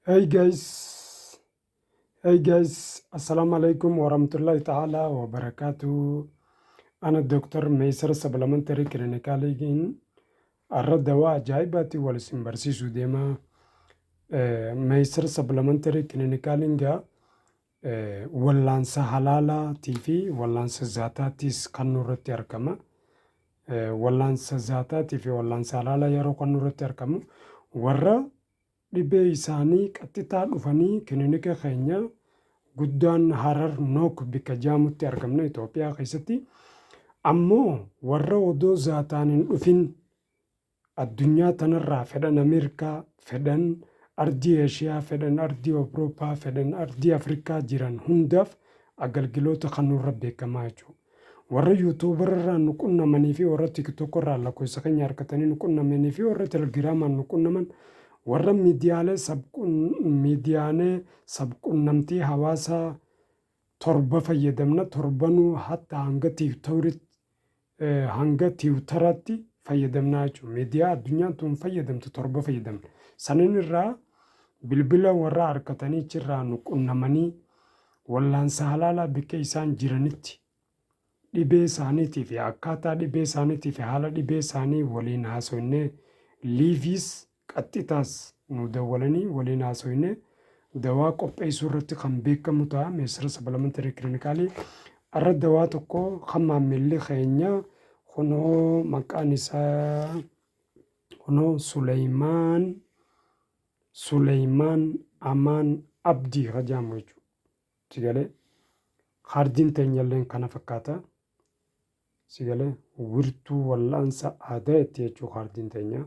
Hey guys, hey guys, assalamu alaikum warahmatullahi ta'ala wabarakatuh. Ana Dr. Meesar Supplementary Clinicaliin har'a dawaa ajaa'ibaatti wal isin barsiisuu deema. Meesar Supplementary Clinicaliin gaa wallaansa halaalaatii fi wallaansa zaataatiis kan nurratti argama. Wallaansa zaataatii fi wallaansa halaalaa yeroo kan nurratti argamu, warra dhibee isaanii qaxxitaa dhufanii kilinika keenya guddaan Harar Nook bikka jaamutti argamna Itoophiyaa keessatti. Ammoo warra odoo zaataan hin dhufin addunyaa tanarraa fedhan Ameerikaa, fedhan ardii Eeshiyaa, fedhan ardii Awurooppaa, fedhan ardii Afrikaa jiran hundaaf agalgiloota kan nurra beekamaa jechuudha. Warra YouTuber irraa nu qunnamanii fi warra TikTok irraa lakkoofsa keenya argatanii nu qunnamanii fi warra Telegiraamaan nu qunnaman, warra miidiyaalee sabqunnamtii hawaasaa torba fayyadamna, torbanuu hatta hanga TikTokritti, hanga Tiwutaraatti fayyadamnaa jechuudha. Miidiyaa addunyaan tun fayyadamtu torba fayyadamna. Sanin irraa bilbila warra harkatanii achirraa nu qunnamanii wallaansa halaalaa bikka isaan jiranitti dhibee isaaniitii fi akkaataa dhibee isaaniitii fi haala dhibee isaanii waliin haasofnee, liiviis qaxxitaas nu dawwalanii waliin haasofnee dawaa qopheessuu irratti kan beekamu ta'a. Meesira Supplementary Clinicalii har'a dawaa tokko kan maammilli keenya kunoo maqaan isaa kunoo Suleymaan Amaan Abdii hajaamu jechuudha. Sigalee kaardiin teenyalleen kana fakkaata. Sigalee wirtuu wal'aansa aadaa itti jechuu kaardiin teenya.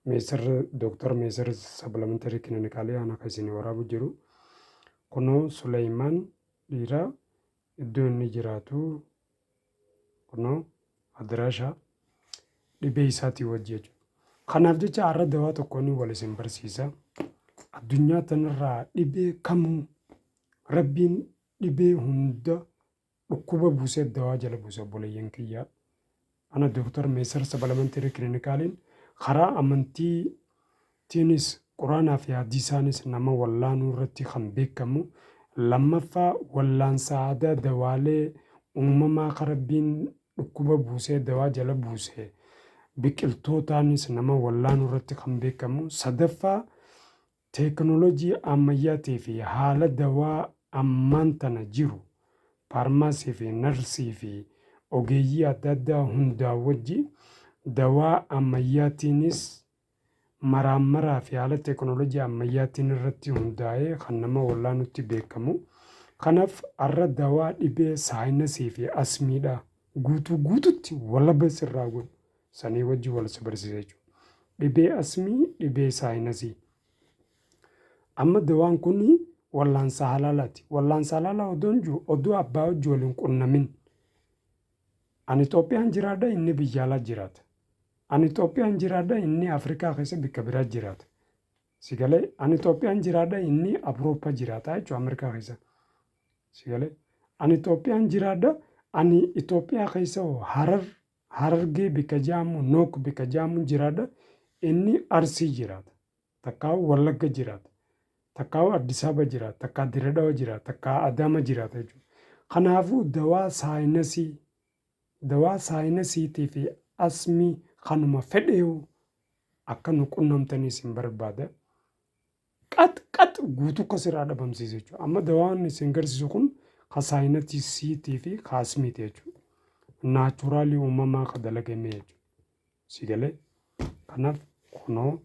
Meesar Dooktar Meesar Supplementary Clinicalii ana kan isin waraabu jiru. Kunoo Suleymaan dhiiraa, iddoo inni jiraatu kunoo adiraashaa dhibee isaatii wajji jechuudha. Kanaaf jecha har'a dawaa tokkoon wal isin barsiisa. Addunyaa tanarraa dhibee kamuu Rabbiin dhibee hunda dhukkuba buusee dawaa jala buuse, obboleeyyan kiyyaa. Ana Dooktar Meesar Supplementary Clinicaliin karaa amantiitiinis, Quraanaa fi hadiisaanis nama wallaanuu irratti kan beekamu. Lammaffaa, wallaansa aadaa dawaalee uumamaa kan Rabbiin dhukkuba buusee dawaa jala buuse biqiltootaanis nama wallaanuu irratti kan beekamu. Sadaffaa, teekinooloojii ammayyaatii fi haala dawaa ammaan tana jiru paarmaasii fi narsii fi ogeeyyii adda addaa hundaa wajji dawaa ammayyaatiinis maraammaraa fi haala teekinooloojii ammayyaatiin irratti hundaa'ee kan nama wallaanutti beekamu. Kanaaf har'a dawaa dhibee saayinasii fi asmiidha guutuu guututti walaba sirraa godhu sanii wajji wal si barsiisa jechuudha. Dhibee asmii, dhibee saayinasii. Amma dawaan kun wallaansa halaalaati. Wallaansa halaalaa odoon jiru odoo abbaa wajji wal hin qunnamin. Ani Itoophiyaan jiraadha, inni biyya alaa jiraata. Ani Itoophiyaan jiraadha, inni Afrikaa keessa bikka biraa jiraata. Si galee, ani Itoophiyaan jiraadha, inni Awurooppaa jiraata jechuudha, Ameerikaa keessa. Si galee, ani Itoophiyaan jiraadha, ani Itoophiyaa keessa Harar, Harargee bikka jaamu, Nook bikka jaamu jiraadha, inni Arsii jiraata. Takkaa Wallagga jiraata. Takkaa Addis Ababa jiraata. Takkaa Diredhawa jiraata. Takkaa Adama jiraata jechuudha. Kanaafuu dawaa saayinasiitii fi asmii kanuma fedheewu akka nu qunnamtanii isin barbaada. Qax qax guutuu akka sirraa dhabamsiisa jechuudha. Amma dawaan isin garsiisu kun ka saayinasiitii fi ka asmiiti jechuudha. Naachuraalii uumamaa ka dalagame jechuudha. Si galee, kanaaf kunoo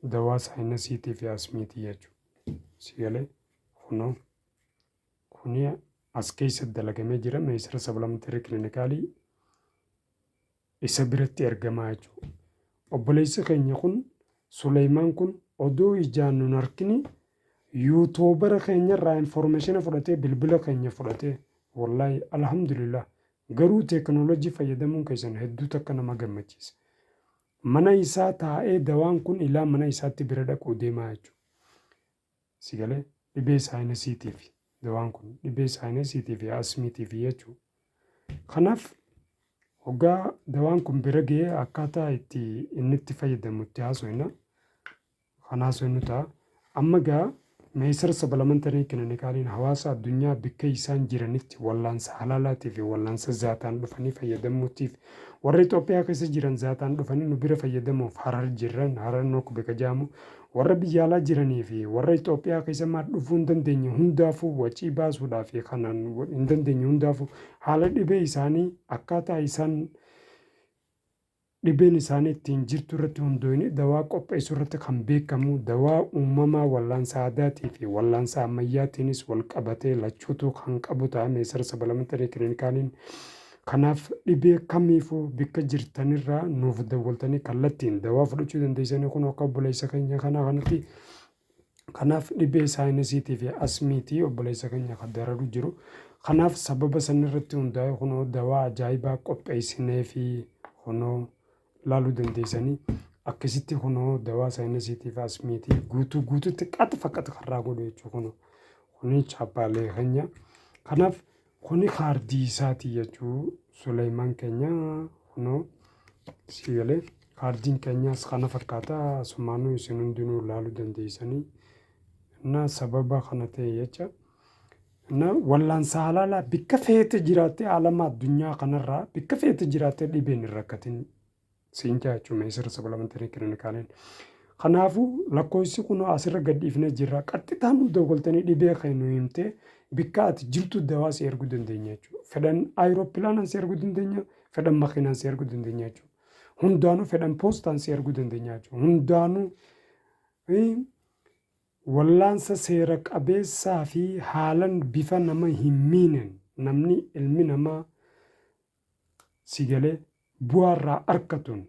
dawaa saayinasiitii fi asmiitii jechuudha. Si galee, kunoo kuni as keessa dalagamee jira, Meesira Supplementary Clinicalii isa biratti ergamaa jechuudha. Obboleessi keenya kun Suleymaan kun odoo ijaan nun harkini YouTubera keenya irraa information fudhatee, bilbila keenya fudhatee, wallaahi alhamdulillah, garuu teekinooloojii fayyadamuun keessan hedduu takka nama gammachiisa. Mana isaa taa'ee dawaan kun ilaa mana isaatti bira dhaquu deemaa jechuudha. Si galee, dhibee saayinasiitiif dawaan kun, dhibee saayinasiitii fi asmiitiif jechuudha. Kanaaf hoggaa dawaan kun bira ga'ee akkaataa itti inni itti fayyadamu itti haasofna. Kan haasofnu ta'a. Amma gaa Meesar Supplementary Clinicaliin hawaasa addunyaa bikka isaan jiranitti wallaansa halaalaatii fi wallaansa zaataan dhufanii fayyadamuutiif, warra Itoophiyaa keessa jiran zaataan dhufanii nu bira fayyadamuuf Harar jirran, Harar Nok bika jedhamu. Warra biyya alaa jiranii fi warra Itoophiyaa keessa maa dhufuu hin dandeenye hundaafuu, wacii baasuudhaa fi kanaan hin dandeenye hundaafuu, haala dhibee isaanii, akkaataa isaan dhibeen isaanii ittiin jirtu irratti hundoofne dawaa qopheessuu irratti kan beekamu, dawaa uumamaa wallaansa aadaatii fi wallaansa ammayyaatiinis wal qabatee lachuutu kan qabu ta'a Meesar Supplementary Clinicaliin. Kanaaf dhibee kamiifuu bikka jirtanirraa nuuf dawwaltanii kallattiin dawaa fudhachuu dandeessanii, kun akka obboleessa keenya kanaa kanatti. Kanaaf dhibee sinusiitii fi asmiitii obboleessa keenya kan dararu jiru. Kanaaf sababa sanirratti hundaa'e kunoo dawaa ajaa'ibaa qopheessinee fi kunoo laaluu dandeessanii. Akkasitti kunoo dawaa sinusiitii fi asmiitii guutuu guutuutti qaxfa qaxfarraa godhu jechuu. Kunoo kuni chaappaalee keenya. Kanaaf kuni kaardii isaatii jechuu. Suleymaan keenya kunoo si galee, kaardiin keenyaas kana fakkaata. Asumaanuu isin hundinuu laaluu dandeessanii. Na sababa kana ta'e jecha na wallaansa halaalaa bikka feete jiraattee, alama addunyaa kanarraa bikka feete jiraattee dhibeen hin rakkatin siin jechuu Meesir Supplementary Clinicaliin. Kanaafuu lakkoofsi kun asirra gad dhiifnee jirra. Qaxxitaan nu dawwaltanii dhibee kan nu himtee bikka ati jirtu dawaa si erguu dandeenya jechuudha. Fedhan aayiroopilaanaan si erguu dandeenya, fedhan makiinaan si erguu dandeenya jechuudha. Hundaanuu fedhan poostaan si erguu dandeenya jechuudha. Hundaanuu wallaansa seera qabeessaa fi haalan bifa nama hin miinen, namni ilmi namaa si galee bu'aarraa argatuun,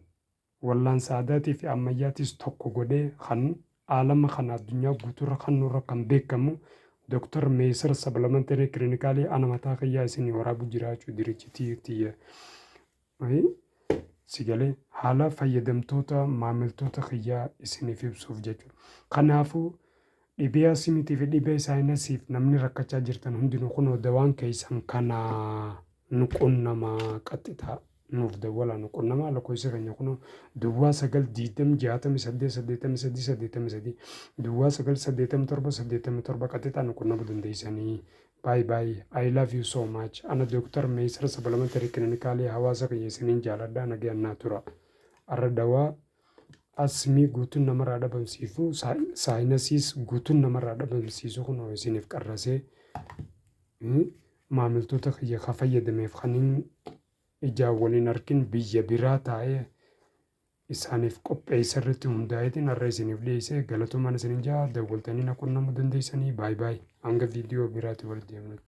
wallaansa aadaatii fi ammayyaatis tokko godhee kan aalama kana addunyaa guutuurra kan nurra kan beekamu Dr. Meesar Supplementary Clinicalii ana mataa kiyyaa isinii waraabu jiraachuu dirichitii tiyya. Si galee, haala fayyadamtoota maamiltoota kiyyaa isiniif ibsuuf jechuudha. Kanaafuu dhibee asmiitii fi dhibee sinusiif namni rakkachaa jirtan hundinuu kunoo dawaan keessan kanaa, nu qunnamaa, qaxxitaa nuuf dawwalaa, nu qunnamaa. Lakkoofsa keenya kunoo 09 20 68 83 83, 09 87 87, qaxxitaa nu qunnamuu dandeessanii. Bye bye. I love you so much. Ana Dr. Meesar Supplementary Clinicalii hawaasa kiyya isiniin jaaladha, nagayaan naa tura. Arra dawaa asmii guutuun namarraa dhabamsiisu, sinusiis guutuun namarraa dhabamsiisu kun isiniif qarrasee maamiltoota kiyya ka fayyadameef, kan ijaan waliin argin biyya biraa taa'ee isaaniif qopheessa irratti hundaa'eetiin har'a isiniif dhiyeesse. Galatoomaan isiniin jaa, dawwaltanii na qunnamuu dandeessanii. Bye bye, hanga viidiyoo biraatti walitti deemnutti.